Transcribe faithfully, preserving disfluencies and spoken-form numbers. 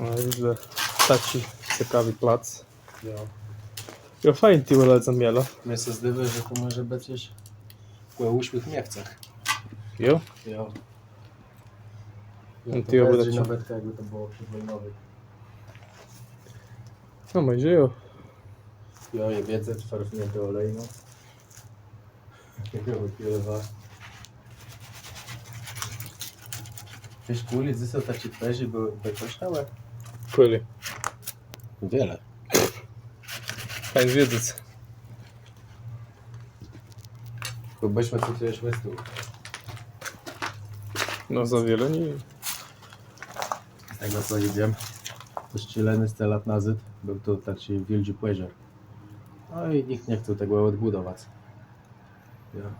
A, widzã taczi cekawi plac. Jo. Jo, fejn, tu lëdze mielë. Mie sã zdôwô, że to mòże bëc jesz kòle Ùszłëch Miechcach. Jo? Jo. No to tu je wëzdrzi nawet, jakbë to bëło przedwòjnowé. No, mòże jo. Jo, je wiedzec, farwniãté òlejno. Taczégò chwilowégò. Wiész, kùli dzysô taczé twarzë bë, bë kòształë? Kùli? Wiele. Fajn wiedzec. Bò bësmë co tu jesz wëstôł. No, za wiele nié. Z tegò co widzã, to szczelënô sto lat nazôd béł tu taczi wiôldżi pòżar. No i nicht nie chcôł tegò òdbùdowac. Jo.